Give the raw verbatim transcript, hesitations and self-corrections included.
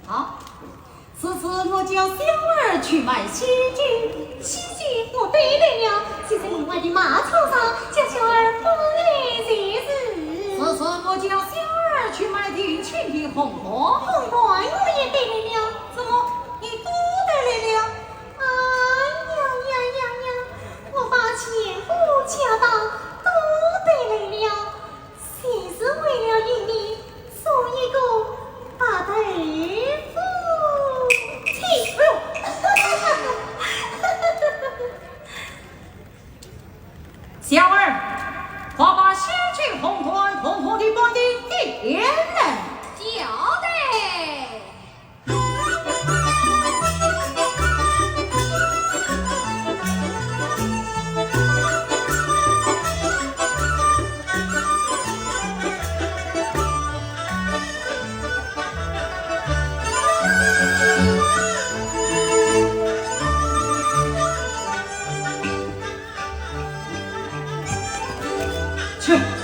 好，此次我叫小二去买喜酒。喜酒我带来了，就在门外的马车上，叫小二过来就是。此次我叫小二去买定亲的红缎。红缎我也带来了。怎么，你都带来了？哎呀呀呀呀！我把全副家当都带来了。 就是为了与你做一个白头夫妻。哎呦，小二，快把喜酒红缎统统地搬进店来。晓得。 去。